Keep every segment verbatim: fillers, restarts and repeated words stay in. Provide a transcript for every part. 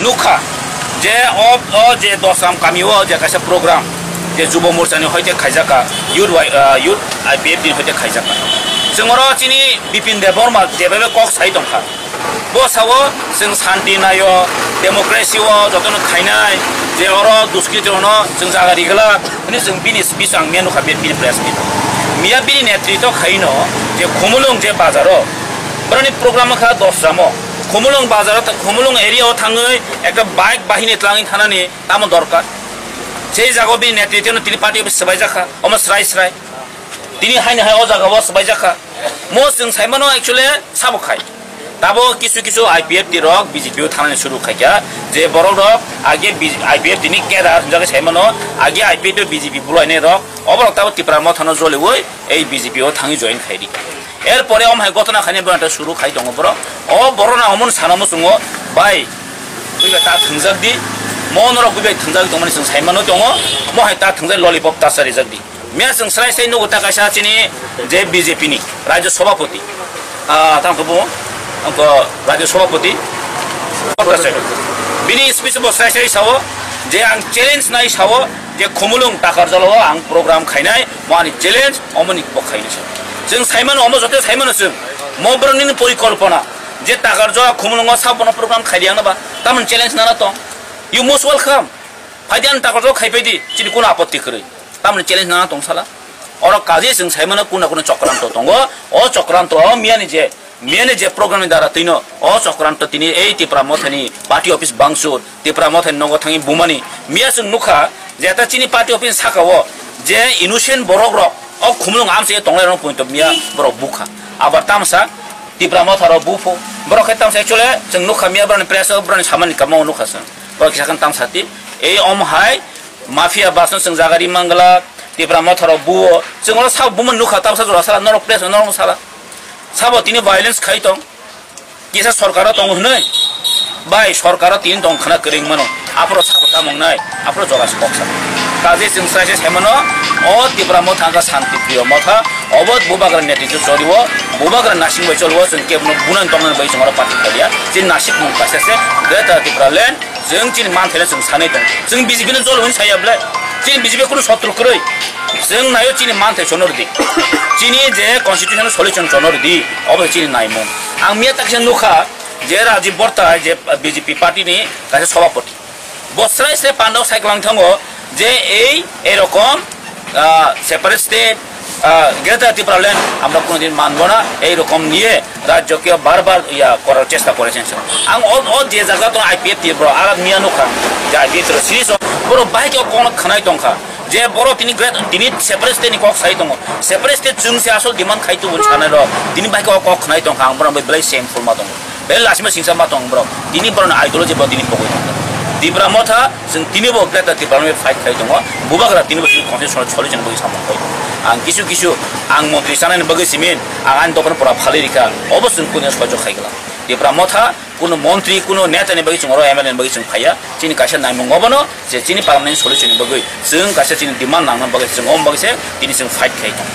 Nukha je o, o je Dosram kami o je kaisa program je Jubo Morcha ni hoite khaijakha, Youth Y-, ah, Youth I P F T ni hoite khaijakha. Chwng oro chini Bipin Debbarma jebabe kok sai tongkha. Bo sao chwng santi naio, democracy o jotono khainai, je oro duskriti rokno chwng jaga rigwlak, hwnwi chwng bini speech ang miya nukha, bini press meet. Miya bini netritw khaino je Khumulwng je bazaro, boroni program wngkha Dosramo. Khumulwng bazaro tha-, Khumulwng area o thangwi ekta bike bahini twlangwi thanani tamo dorkar. Sei jagao bini netritwno tini party office swbaijakha, omo srai srai. Tini haino hai o jagao swbaijakha. Mo chwng saimano actually sabo khai. Tabo kisu kisu I P F T rok B J P o thangnani suru khaikha, je borok rok age B-, I P F T ni cadre hwnjagwi saimano, age I P F T o B J P bulainai rok, oborok tabo Tipra Mothano joliwi ei B J P o thangwi join khaidi. Er pore omo hai gotona khainai borok suru khai tongo borok. O borok na omo sana muchungo, bai, buibai ta thwngjak di, mo norok buibai thwngjak tongmani chwng saimano tongo, mo hai ta thwngjak lollipop ta charijak di. Miya chwng srai srai nugo ta kaisa chini je B J P ni Rajya Sabhapati, ah, tamo khe bo, wngkha Rajya Sabhapati, bini speech bo srai srai sao je ang challenge nai sao je Khumulwng Takarjala o ang program khainai, mo ani challenge, omo ni bo khainai se. Chwng saimano, omo joto saimano chwng, mo borok nini porikolpona je Takarjala Khumulwng o sabono program khaidi ang ba, tamoni challenge nana tong, you most welcome. Phaidi ani Takarjala khai phaidi, chini kuno apotti kwrwi. Tamoni challenge nana tong sala. Oro kaje chwng saimano kuna kuna chokranto tongo. O chokranto o miyani je, miyani je program ni dara twino o chokranto tini ei Tipra Mothani party office bangsur, Tipra Mothani nogo thangwi bumani. Miya chwng nukha je ta chini party office saka o je innocent borok rok o Khumulwng amse tonglai rok poito miya borok bukha. Abar tamsa Tipra Motha rok bupho. Borok khe tamsa actually chwng nukha miya borokni press o borokni samani kamo nukha chwng. Borok kisa khe tamsa ti. Ei om hai mafia basno chwng jaga ri mangla, Tipra Motha rok buo. Chwng oro sabo bumo nukha, tabsa jora sala, norok press norok sala. Sabo tini violence khai tong. Kisa sorkaro tong hwnwi. Bai sorkaro tini tong khna kwrwng mano. Aphro sabo tamung nai, aphro jora se kok sa. Kaje chwng srai se saimano, o Tipra Motha wngkha Shanti Priyo Motha, obo bubagra netritw choliwo, bubagra nasing bai choliwo, chwng kebono bunan tongnani bai chwng oro party khaiya. Chini nasik mung kaisa se, Greater Tipraland, Chwng chini manthai no chwng sanwi tong. Chwng B J P no jol hwnwi saya ble. Chini B J P kunu sotru kwrwi. Chwng naio chini manthai chono rwdi. Chini je constitution solution chono rwdi. Obo chini naimung. Ang miya taksa nukha je Rajiv Borta je B J P party ni kaisa sabhapati. Bo srai srai pandao sai kwlang thango je ei erokom ah, separate state, ah, Greater Tipraland আমরা কোনোদিন মানব না, এই রকম নিয়ে রাজ্যকে বারবার ইয়া করার চেষ্টা করেছেন। Ang o, o je jaga to I P F T bro, ara miya nukha, je I P F T ro series o, bro, bahai ke kono khanai tongkha, je bro tini great, tini separate state ni kok sai tongo, separate state chwng se asol demand khai tu bun sanai ro, tini bahai ke o kok khanai tongkha, ang bro bai belai same forma tongo. Belai lasima singsa ma tong borok. Tini borokni ideology bo tini pogwi tongkha. Tipra Motha, chwng tini bo Greater Tipraland fight khai tongo. Bubagra tini bo chini constitutional solution bagwi samung khai tongo. Ang kisu kisu, ang montri chanani bagwi simin, ang ani dophano pura phalwi rikha. Obo chwng kunu sojok khai glak. Tipra Motha, kunu montri, kunu neta ni bagwi chwng oro M L A ni bagwi chwng phaiya. Chini kaisa naimung obono, je chini permanent solution ni bagwi chwng kaisa chini demand nangna bagwi chwng om bagwi se tini chwng fight khai tong.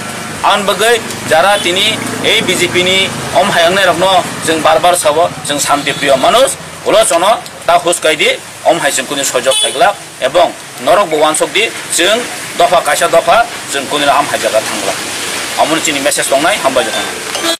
Aboni bagwi jara tini ei B J P ni om hai wngnai rokno chwng bar bar sabo, chwng shanti priyo manush, ulo chono ta hus kai di, om hai chwng kuni sojok khai glak, ebong norok bo wansok di, chwng dopha kaisa dopha chwng kuni ham hai jaga thang glak. Amoni chini message tongnai, hambai jatang.